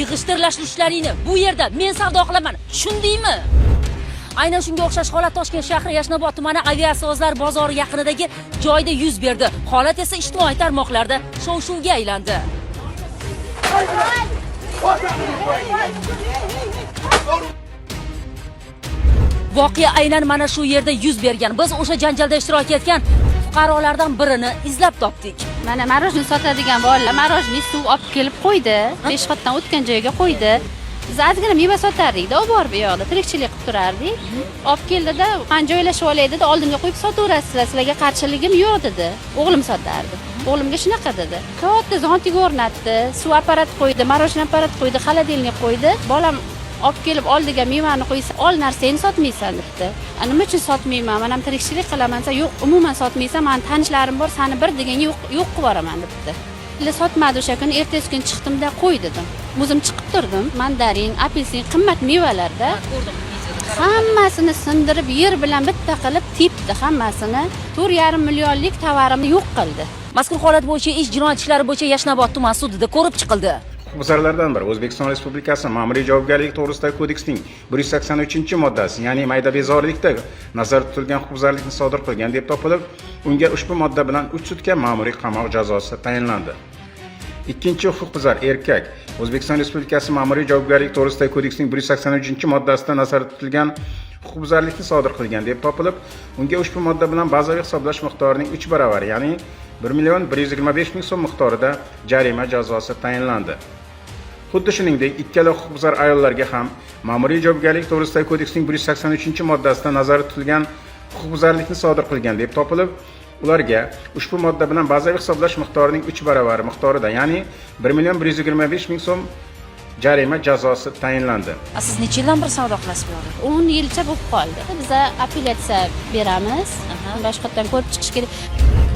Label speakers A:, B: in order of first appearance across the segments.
A: Yig'ishtir lashlushlaringni. Bu yerda men savdo qilaman. Tushundingmi? Aynan shunga o'xshash holat Toshkent shahri Yashnobod tumani Aviasozlar bozori yaqinidagi joyda yuz berdi. Holat esa ijtimoiy tarmoqlarda shov-shuvga aylandi. Voqea aynan mana shu yerda yuz bergan. Biz o'sha janjalda ishtirok etgan fuqarolardan birini izlab topdik.
B: Mana мороженое sotadigan bolalar мороженое suv olib kelib qo'ydi. Peshxoddan o'tgan joyga qo'ydi. Biz ozgina meva sotardikda, olib borib u yoqda tirikchilik qilib turardik. Olib keldida, "Man joylashib olay" dedi, "Oldimga qo'yib sotaverasizlar, sizlarga qarshiligim yo'q" dedi. O'g'lim sotardi. O'g'limga shunaqa dedi. Katta zontik o'rnatdi, suv apparat qo'ydi, мороженое apparat qo'ydi, холодильник qo'ydi. Bolam olib kelib oldiga mevani qo'ysa, "Ol, narsangni sotmaysan" debdi. "A, nima uchun sotmayman? Man ham tirikchilik qilaman" desa, "Yo'q, umuman sotmaysan, mani tanishlarim bor, sani bir deganga yo'q qilib yuboraman" debdi. Sotmadi o'sha kuni, ertasi kuni chiqdimda, "Qo'y" dedim. O'zim chiqib turdim. Mandarin, apelsin, qimmat mevalarda. Hammasini sindirib, yer bilan bitta qilib tepdi hammasini. 4,5 millionlik tovarimni yo'q qildi.
A: Mazkur holat bo'yicha ish jinoyat ishlari bo'yicha Yashnobod tuman sudida ko'rib chiqildi.
C: Huquqbuzarlardan biri O'zbekiston Respublikasi Ma'muriy javobgarlik to'g'risidagi kodeksning 183-moddasi, ya'ni mayda bezorilikda nazarda tutilgan huquqbuzarlikni sodir qilgan deb topilib, unga ushbu modda bilan 3 sutka ma'muriy qamoq jazosi tayinlandi. Ikkinchi huquqbuzar erkak O'zbekiston Respublikasi Ma'muriy javobgarlik to'g'risidagi kodeksning 183-moddasida nazarda tutilgan huquqbuzarlikni sodir qilgan deb topilib, unga ushbu modda bilan bazaviy hisoblash miqdorining 3 baravari, ya'ni 1 million 125 ming so'm miqdorida jarima jazosi tayinlandi. Xuddi shuningdek, ikkala huquqbuzar ayollarga ham Ma'muriy javobgarlik to'g'risidagi kodeksning 183-moddasida nazarda tutilgan huquqbuzarlikni sodir qilgan deb topilib, ularga ushbu modda bilan bazaviy hisoblash miqdorining 3 baravari miqdorida, ya'ni 1 million 125 ming so'm jarima jazosi tayinlandi.
A: A, siz necha yildan beri savdo qilasiz bu yerda?
B: 10 yilcha bo'lib qoldi. Biza apellyatsiya beramiz. Boshqatdan ko'rib chiqish kerak.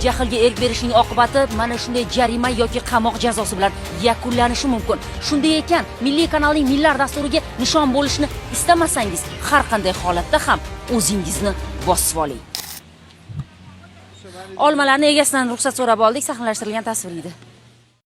A: Jahlga erk berishning oqibati mana shunday jarima yoki qamoq jazosi bilan yakunlanishi mumkin. Shunday ekan, Milliy kanalning Millar dasturiga nishon bo'lishni istamasangiz, har qanday holatda ham o'zingizni bosib oling. Olmalarni egasidan ruxsat so'rab oldik, sahnalashtirilgan tasvir edi.